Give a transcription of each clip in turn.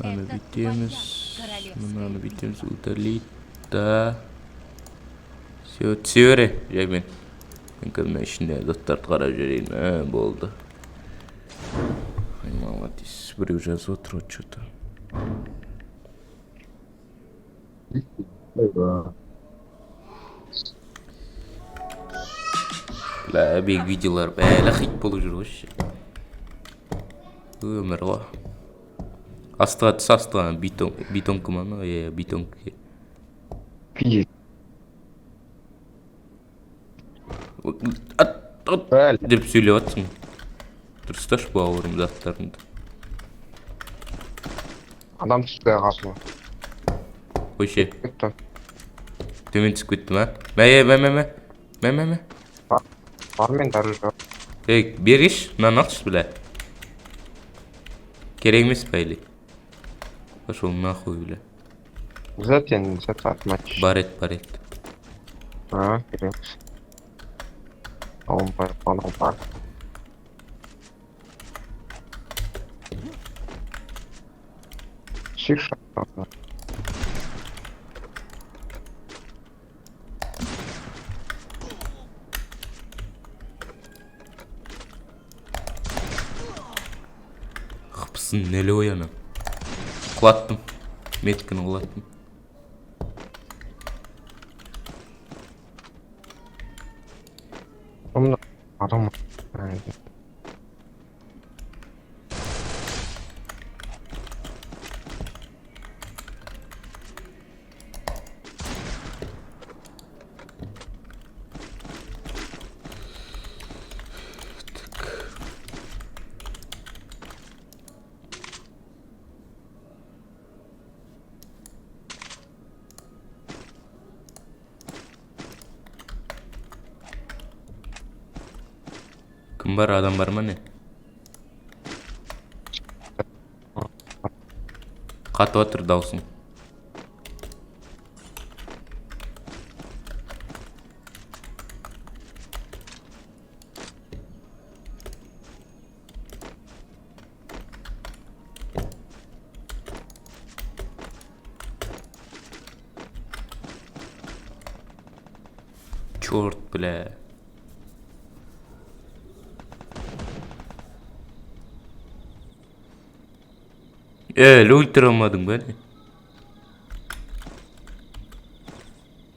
Мынаны Это бүйтеміз, твоя мынаны королевская бүйтеміз, битва. Удалить, да. Все, түсе бере, жаймен. Мен қазір мына ішінде заттарды қарап жіберейін. Ә, болды. Ай, молодец, біреу жазып отыр ғой что-то. Ойбай. Бля, менің видеолар бәрі хит болып жүр ғой ше. Өмір ғой. Астыға түс, астыға, бетон, бетонка ма анау? Иә, бетонка. Пиздец. Ат, ат Бәл. Деп сөйлеп жатсың. Дұрысташы, бауырым, заттарыңды. Адам түсті қасыма. Қойшы. Кетті. Төмен түсіп кетті ма? Мә, е, мә, мә, мә. Мә, мә, мә. Бар мен дәрі жоқ. Ей, бергеш, мынаны алшы, бля. Керек емес па или? Пошел нахуй, бля. Затен зат атмач. Бар ет, бар ет. А, керек. Алым бар, анау бар. Шик шаг. Қыпысын нелі ой ана. Құлаттым. Меткіні құлаттым. Мына адам. Кім бар, адам бар ма не? Қатып жатыр даусың. Черт, бля. Әлі өлтіре алмадың ба не?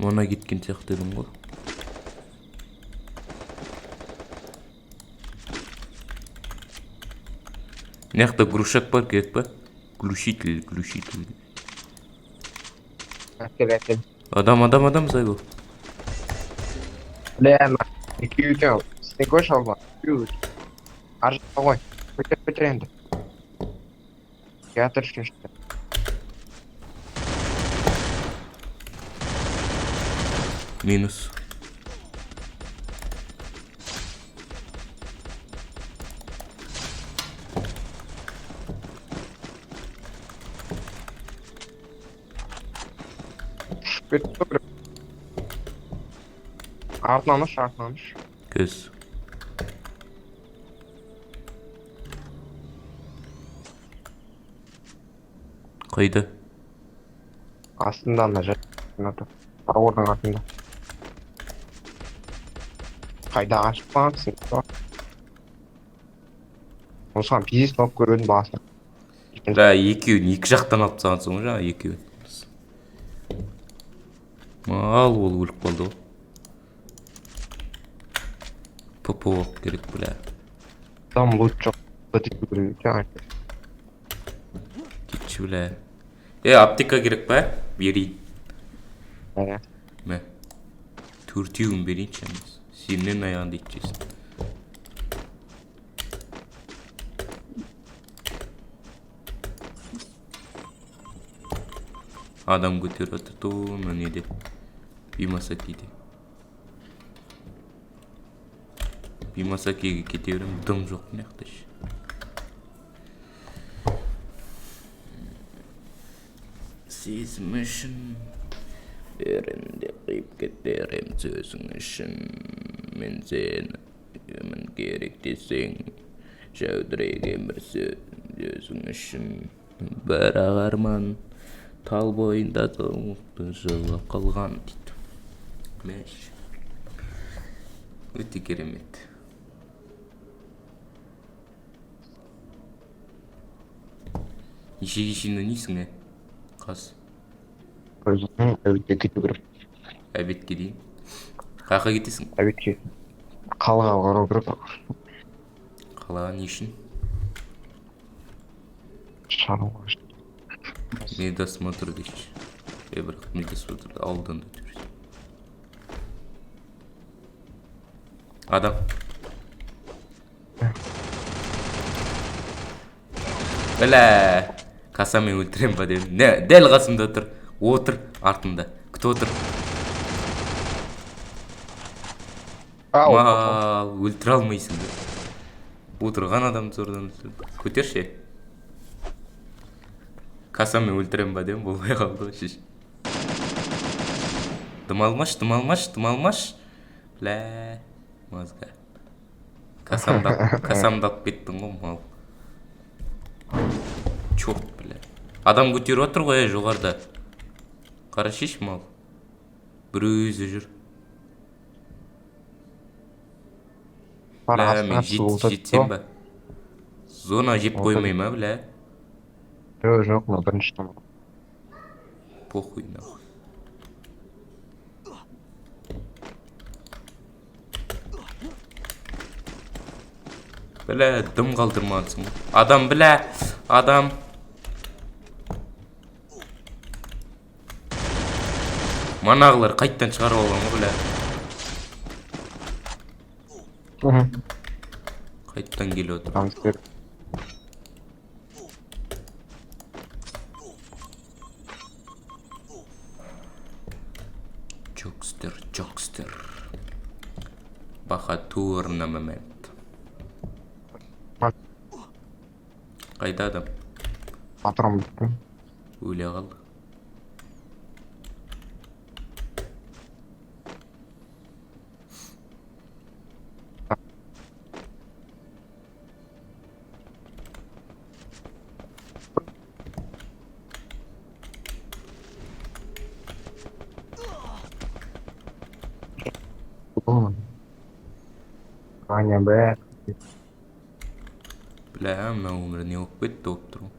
Мана кеткен сияқты едің ғой. Мына жақта грушак бар, керек па? Глушитель, глушитель. Әкел, әкел. Адам, адам, адам, Зайбол. Бля, на. Екеуі екен. Сен көш алма. Екеуі. Ар жақта ғой. Көтер, көтер енді. Театр үшінші. Минус. Ұшып кетті бір. Артынан ұш, артынан ұш. Көз. Қайда? Астында ана жер. Тауырдың артында. Қайда қашып қалғансың? Осыған пиздец болып көріп едім басын. Бля, екеуін екі жақтан алып тастағансың ғой жаңа екеуін. Мал ол өліп қалды ғой. ПП оқ керек, бля. Там лут жоқ. Жаңа. Кетші, бля. Е, аптека керек па? Берейін. Ә, Мә. Төртеуін берейінші емес. Сенен аяғыңды ит жесін. Адам көтеріп жатыр то мына неде. Бимасакиде. Бимасакиге кете беремін, дым жоқ мына жақта ше. Сезім үшін бәрін де қиып кетер ем сөзің үшін. Мен сені сүйемін, керек десең, жәудіреген бір сөзің үшін. Бірақ арман тал бойында жылап қалған дейді. Мәш. Өте керемет. Нешеге шейін ойнайсың, ә? Қаз. Өзім обедке кету керек. Обедке дейін. Қаяққа кетесің? Обедке қалаға бару керек. Қалаға не үшін? Шаруа. Медосмотр дейші. Е, бірақ медосмотрды ауылдан да өтерсің. Адам. Бля, кассамен өлтірем ба дедім. Не, дәл қасымда тұр. Отыр артында. Күтіп отыр. Ау. Мал, өлтіре алмайсың да. Отырған адамды зордан өлтірді. Көтерші. Кассамен өлтірем ба дедім, болмай қалды ғой шеш. Дым алмаш, дым алмаш, дым алмаш. Бля, мозга. Кассамды алып кеттің ғой, мал. Черт, бля. Адам көтеріп отыр ғой, ей, жоғарыда. Қара шеш, мал. Бір өзі жүр. Бар. Бля, Астына мен түсіп отырды. жетсем ба? Зона жеп Отыр. қоймай ма, бля? Жоқ, жоқ, мына бірінші там. Похуй нахуй. Бля, дым қалдырмадысың ғой. Адам, бля, адам. Манағылар қайттан шығарып алған ғой, бля. Қайттан келіп отыр. Трансфер. Джокстер, Джокстер. Бахатур на момент. Қайда адам? Патрон бітті. Өле қалды. Аня, бә. Бля, мына өмірі не болып кетті болып тұр ғой.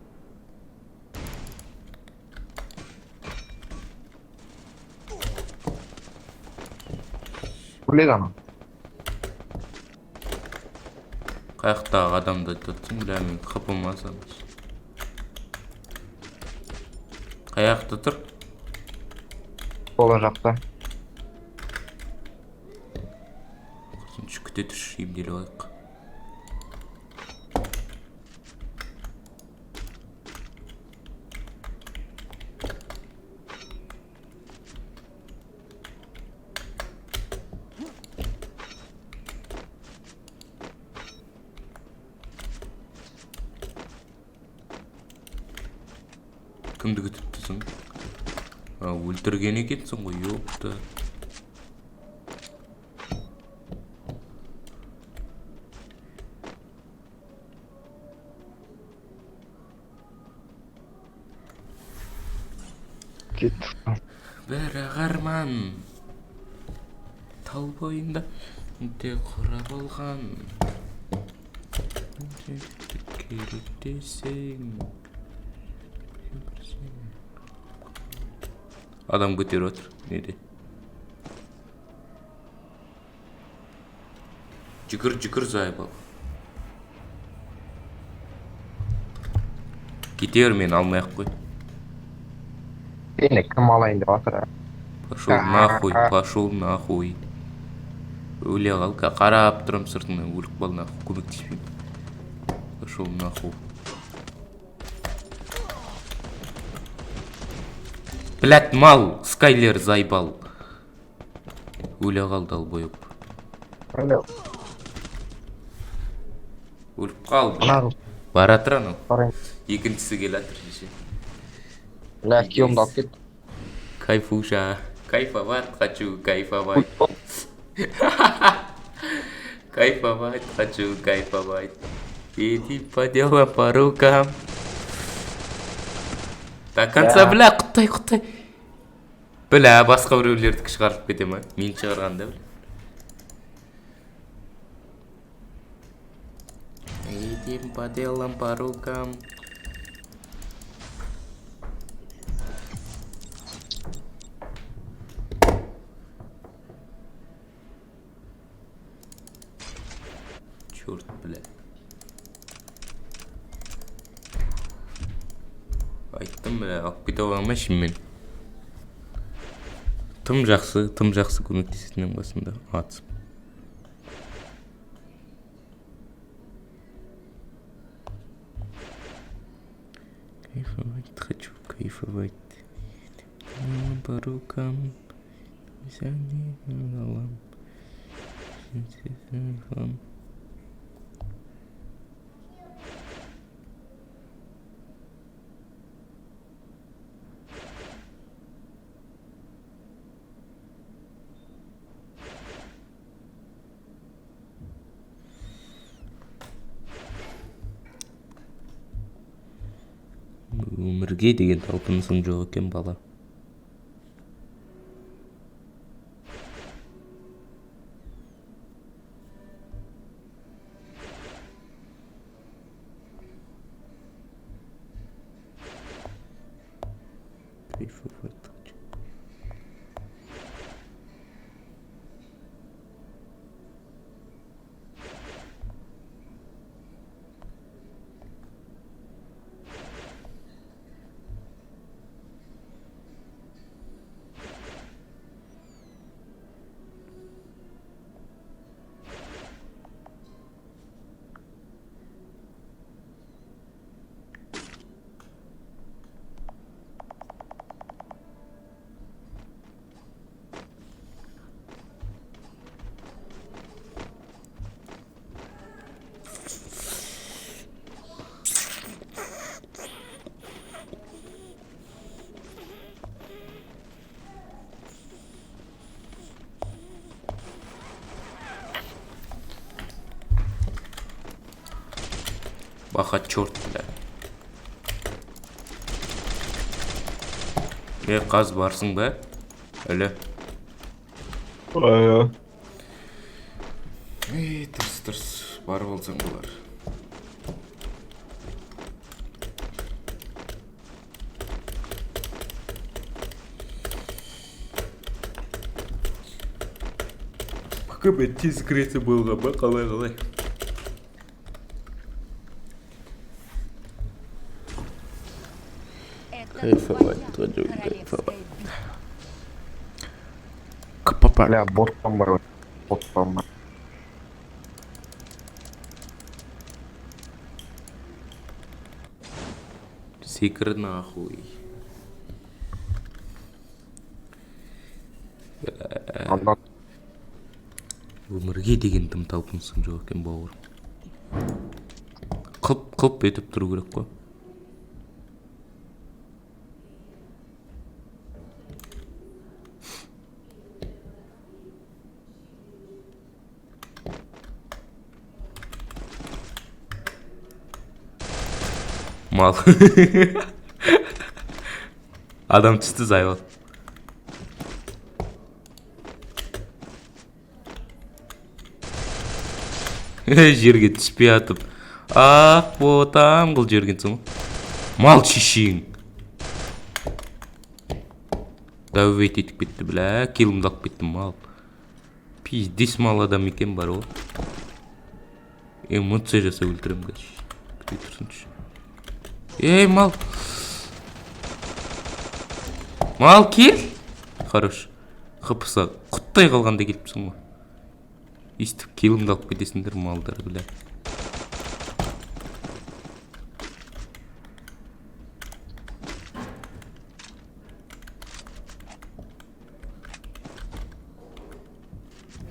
Өледі ана. Қаяқтағы адамды айтып отырсың, бля, мен хпм аз. Қаяқта тұр? Сол жақта. Құрсын, күте тұршы, емделіп алайық. Кімді күтіп тұрсың? А, өлтірген екенсің ғой, ёпта. Кетті. Бірақ арман тал бойында де құрап алған керек десең. Адам көтеріп отыр неде, жүгір, жүгір, заебал. Кете бер, мені алмай ақ қой. Сені кім алайын деп жатыр, а? Пошел нахуй, пошел нахуй. Өле қал, қарап тұрам сыртыңнан, өліп қал нахуй, көмектеспеймін. Пошел нахуй. Блять, мал, Скайлер заебал. Өле қал, долбоеб. Өле. Өліп қал. Ана қыз. Бара тұр анау. Барайын. Екіншісі келе жатыр шеше. Бля, күйеуімді алып кетті. Кайфуша. Кайфовать хочу, кайфовать. Кайфовать хочу, кайфовать. Иди по делам, по рукам. До конца, бля, құттай, құттай. Бля, басқа біреулердікі шығарып кете ма? Мен шығарғанда, бля. Едем по делам, по рукам. Черт, бля. Айттым, бля, алып кете алмайсың мен. Тым жақсы, тым жақсы көмектесетін едім қасымда атысып. Кайфовать хочу, кайфовать. По рукам. Өмірге деген талпынысың жоқ екен, бала. Кайфовать хочу. Баха, черт, бля. Е, қаз, барсың ба? Әлі. Ая. Ей, тырс, тырс, барып алсаң болар. Пока мен тез кіретін болған ба, қалай, қалай? Это Кайфовать, твоя хочу королевская кайфовать. битва. Кпп. Бля, боттан бар ғой. Боттан бар. Секір нахуй. Анда Өмірге деген тым талпынысың жоқ екен, бауырым. Қылп қылп етіп тұру керек қой. Мал. Адам түсті, зайвал. Жерге түспей атып. Ақ ботам қылып жібергенсің ғой. Мал шешең. Дәубет етіп кетті, бля, килімді алып кетті мал. Пиздец мал адам екен бар ғой. Эмоция жасап өлтіремін қазір. Күте тұрсыншы. Ей, мал. Мал, кел. Хорош. Хпсы құттай қалғанда келіпсің ғой. Өйстіп килімді алып кетесіңдер, малдар, бля.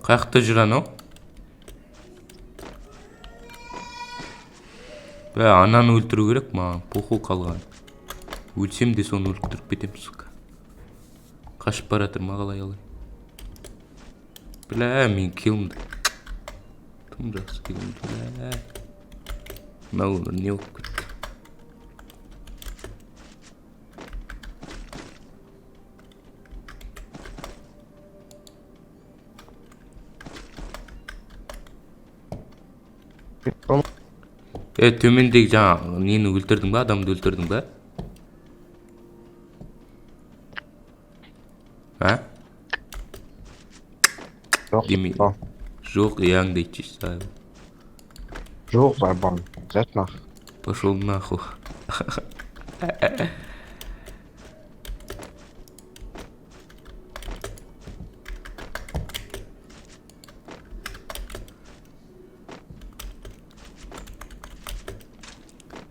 Қаяқта жүр анау? Бә, ананы өлтіру керек маған, похуй қалған. Өлсем де соны өлтіріп кетемін, сука. Қашып бара жатыр ма, қалай, қалай? Бля, мен килімді. Тым жақсы килімді, бля. Мына өмір не болып кетті? Том. Е, төмендегі жаңағы нені өлтірдің ба, адамды өлтірдің ба? А? Жоқ. Демей. О, Жоқ, яң дейді. жоқ, заебал. Взять нахуй. Пошел нахуй.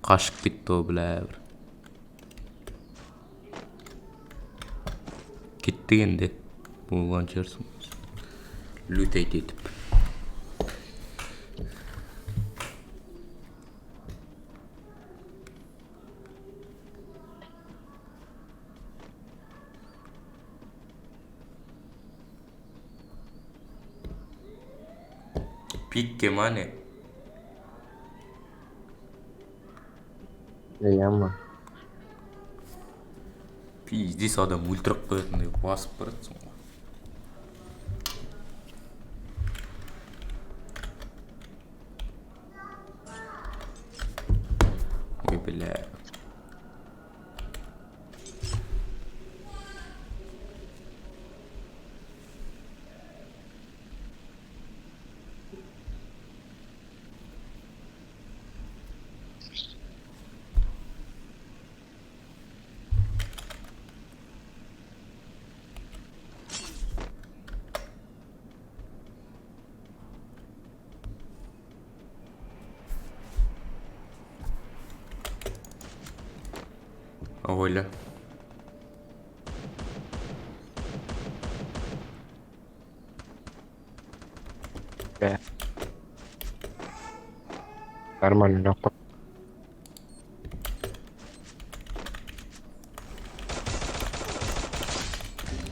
Қашып кетті ғой, бля, бір. Кеттік енді. Болған шығарсың. Лютайт етіп. Пикке ма не? Иә ма. Пиздец, адам өлтіріп қоятындай басып баратсың ғой. Ой, бля. Оля. Бә. Нормально, нахуй.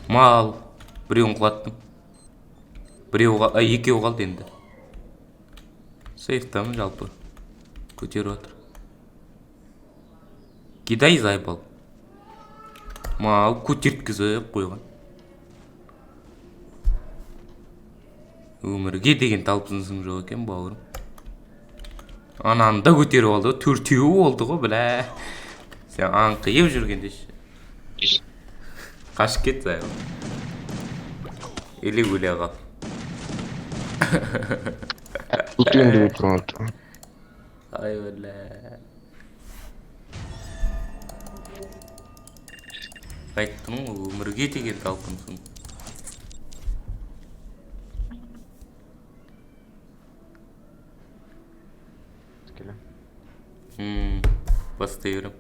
Мал. Біреуін құлаттым. Біреу, а, екеуі қалды енді. Сейфтамын жалпы. Көтеріп жатыр. Кидай, заебал. Мал көтерткізіп қойған. Өмірге деген талпынысың жоқ екен, бауырым. Ананы да көтеріп алды ғой, төртеуі болды ғой, бля. Сен аңқиып жүргенде ше. Қашып кет, заебал. Или өле қал. Тут енді өлтіріп. Ай, бля. Айттым ғой, өмірге деген талпынысың. Бастай беремін.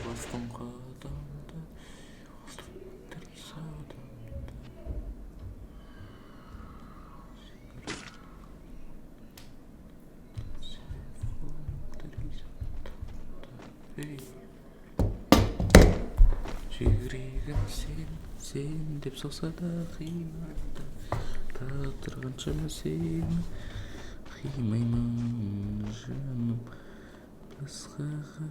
Бастым қадамды, адамды. Ей. Жүрегім сен, сен деп соқса да қимайды. Тағдырғаншама сені қимаймын, жаным, басқаға.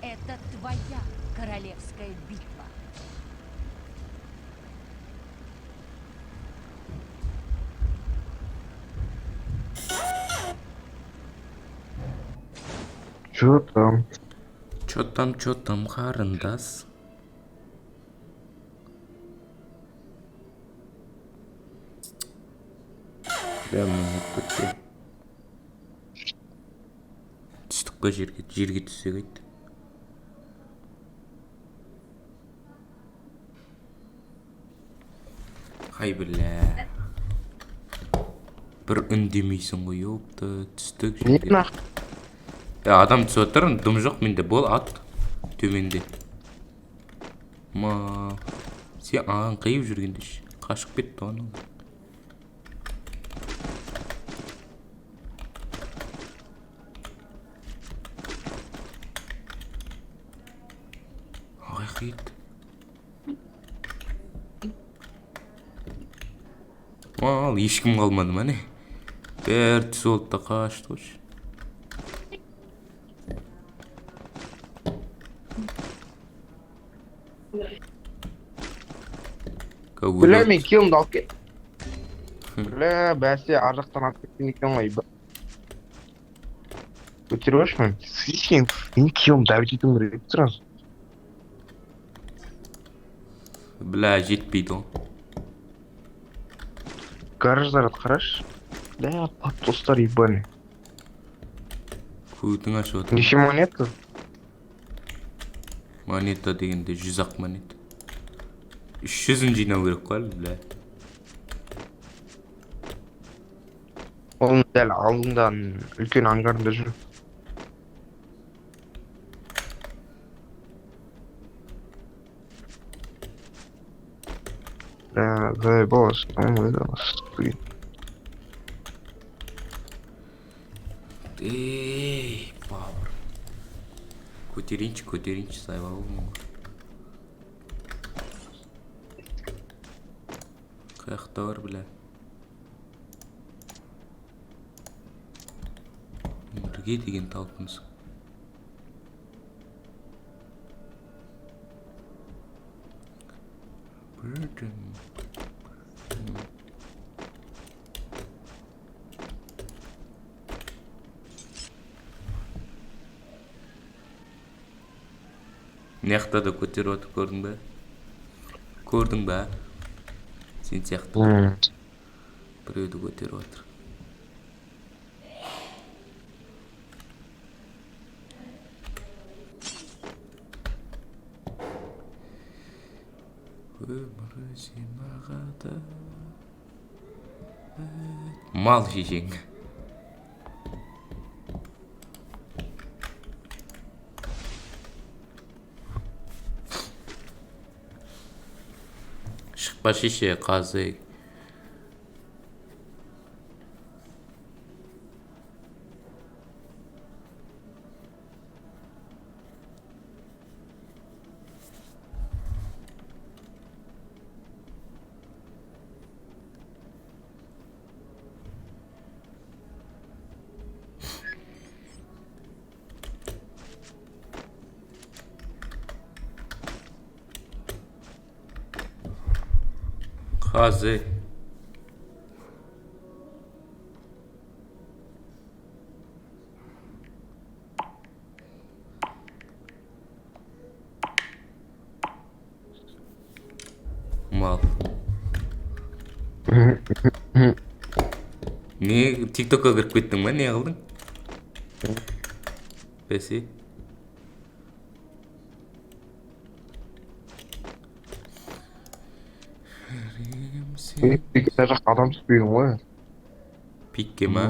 Это твоя королевская битва. Чё там? Чё там, чё там, қарындас? Бля, мына түстік па жерге? Жерге түссек айт. Ай, бля. Бір үндемейсің ғой, ёпта, түстік Не жерге. нах? Е, адам түсіп жатыр, дым жоқ менде, бол, ат. Төменде. Ма, сен аңқиып жүргенде ше, қашып кетті ғой анау. Ағай кетті. Мал, ешкім қалмады ма, не? Бәрі түсіп алды да қашты ғой. Бля, мен килімді алып кет. Бля, бәсе, ар жақтан алып кеткен екен ғой. Көтеріп алшы мен. Сен, мен килімді давить етуім керек еді сразу. Бля, жетпейді ғой. Гараждарды қарашы. Бля, подтостар ебаный. Көтің ашып отыр. Неше монета? Монета дегенде 100 ақ монета. 300-ін жинау керек қой әлі, бля. Оның дәл алдында үлкен ангарында жүр. Бля, заебалось, по-моему, это. Ей, бауыр. Көтерейінші, көтерейінші, сайбал. Қаяқта бар, бля? Өмірге деген талпыныс. Бірден. Мына жақта да көтеріп отыр, көрдің бе? Көрдің бе? Сен сияқты біреуді көтеріп отыр. Өмір өзен ағады. Мал шешең. Шықпа, шеше, қазы. Қазы. Мал. Не, тиктокқа кіріп кеттің ба, не қылдың? Бәсе. Мына жақта адам түспеген ғой. Пикке ма?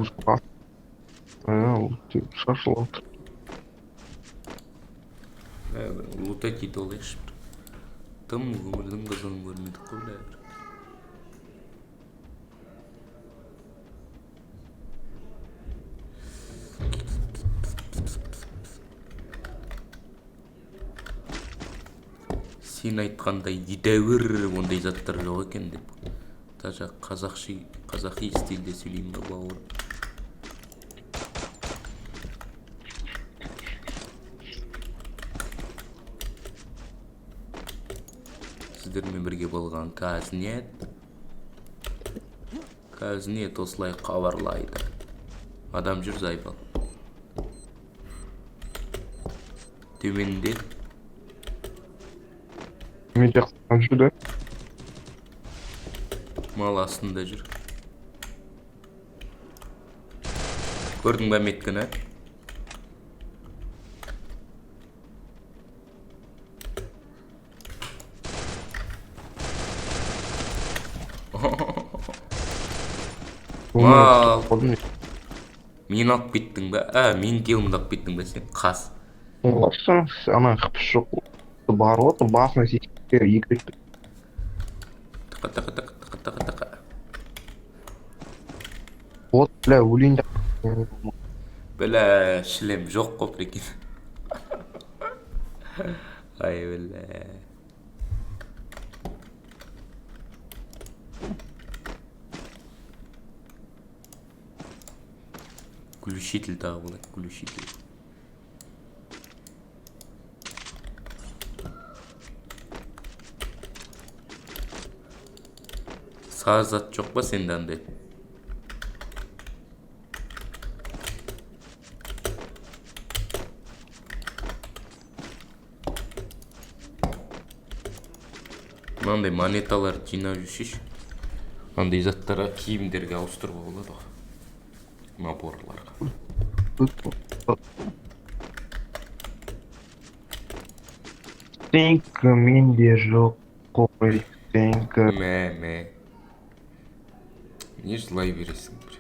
Шашылып отыр. Бля, лутать ете алайықшы бір. Тым өмірдің қызығын көрмедік қой, бля, бір. Сен айтқандай едәуір ондай заттар жоқ екен деп. Даже қазақши, қазақи стильде сөйлеймін ба, бауырым. Сіздермен бірге болған Казнет. Казнет осылай хабарлайды. Адам жүр, зайбал. Төменде. Мен жақта адам жүр да. Мал астында жүр. Көрдің ба меткіні? Мал. Болдым. Мені алып кеттің ба? А, менің килімді алып кеттің ба сен? Қас. Ана қыпыш жоқ. Бар ғой, басына екі рет. Тықа тықа тықа тықа тықа тықа. Вот, бля, өлейін деп. Бля, шлем жоқ қой, прикинь. Ай, бля. Глушитель тағы болады, глушитель. Сары зат жоқ па сенде андай? Мынандай монеталар жинап жүрсейші. Андай заттарға, киімдерге ауыстыруға болады ғой. Наборларға. Стенка менде жоқ қой, стенка. Мә, мә. Не жылай бересің бір.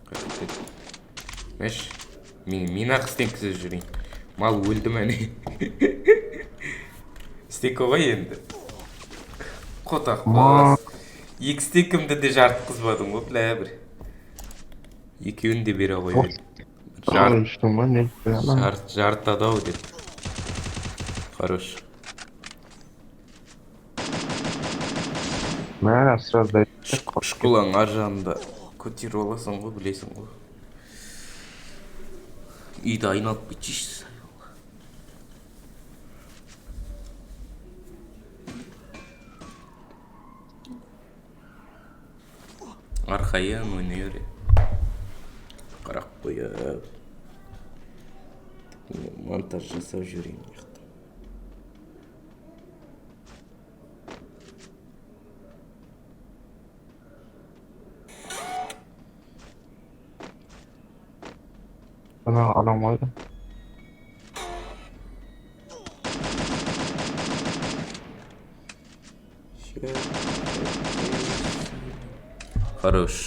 Қайтеді. Мәш, мен ақ стенкісіз жүрейін. Мал өлді мәне. Стенка ғой енді. Қотақ бас. Екі стенкімді де жартқызбадың ғой, бля бір. Екеуін де бере қойып едім. Жарт, Что ма, не? жарт, жартады ау деп. Хорош. Мә, сразу дай. Школаның ар жағында көтеріп аласың ғой, білесің ғой. Үйді айналып кетшейші. Арқайын ойнай бер. Қарап қойып. Монтаж жасап жіберейін мына жақта. Ана адам ғой. Хорош.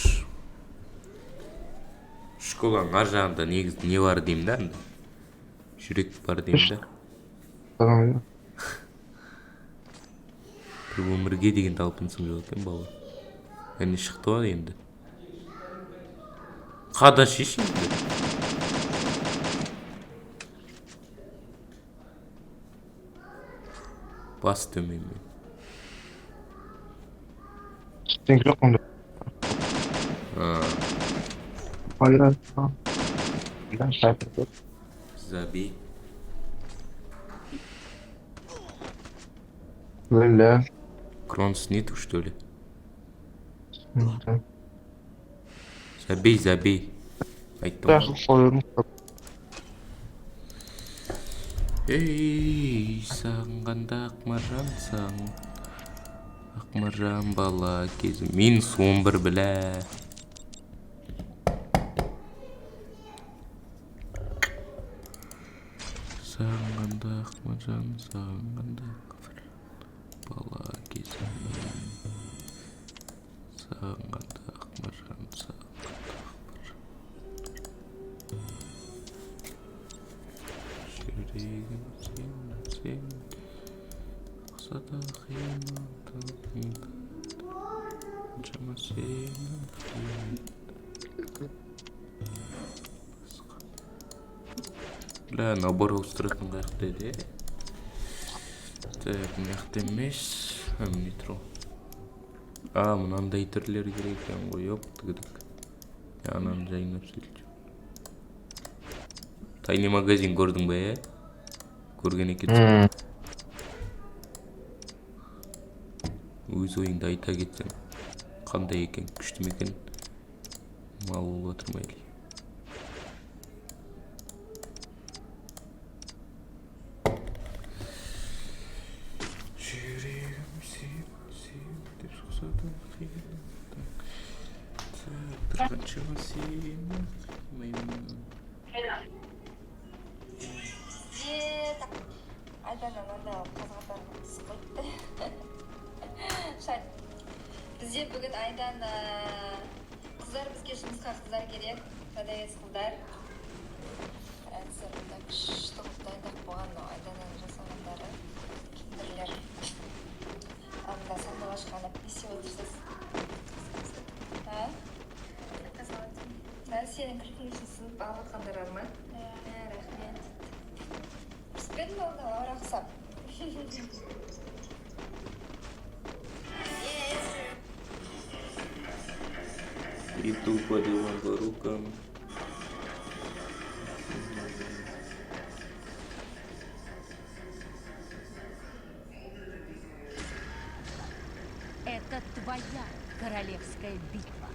Школаның ар жағында негізі не бар деймін да анда. Жүрек бар деймін да. Адам. Бір өмірге деген талпынысым жоқ екен бала. Әне шықты ғой енді. Қада шеш енді. Бас төмен мен. Стенка жоқ онда. А, Пайда. Да, шайпыр. забей. Бля. Кронс нету, что ли? Забей, забей. Айттым ғой. Қойдым. Ей, сағынғанда Ақмаржан сағын. Ақмаржан бала кезім. Минус 11, бля. Сағынғанда Ақмаржан, сағынғанда Ақмаржан бала кезім. Сағынғанда Ақмаржан, сағынғанда Ақмаржан. Жүрегім сен, сен. Ұқсата қиын. Қаншама сені қиын. Бля, набор ауыстыратын қаяқта еді, е? Так, мына жақта емес. А, міне тұр ғой. А, мынандай түрлері керек екен ғой, ёп, тігідік. Ананы жайнап сөйлейді. Тайный магазин көрдің бе, е? Көрген екенсің. Өз ойыңды айта кетсең. Қандай екен, күшті ме екен? Мал болып отыр ма или? Жүрегім сен, сен деп соқса да қиын. Тұрғаншама сені қимаймын. Бізде Айдана мынандай қыз қатарына түсіп қойыпты. Шай. Бізде бүгін Айдана. Қыздар, бізге жұмысқа қыздар керек, продавец қыздар. Қараңыздар, мында күшті қылып дайындап қойған мынау Айдананың жасағандары, киндерлер. Ал мында Сандуғаш ханым, не істеп отырсыз? А? Да, сенің күлкің үшін сынып алып жатқандар бар ма? Иә, рахмет. Ұрысып па едің алдында Лаура ұқсап? Иду по делам, по рукам. Это твоя королевская битва.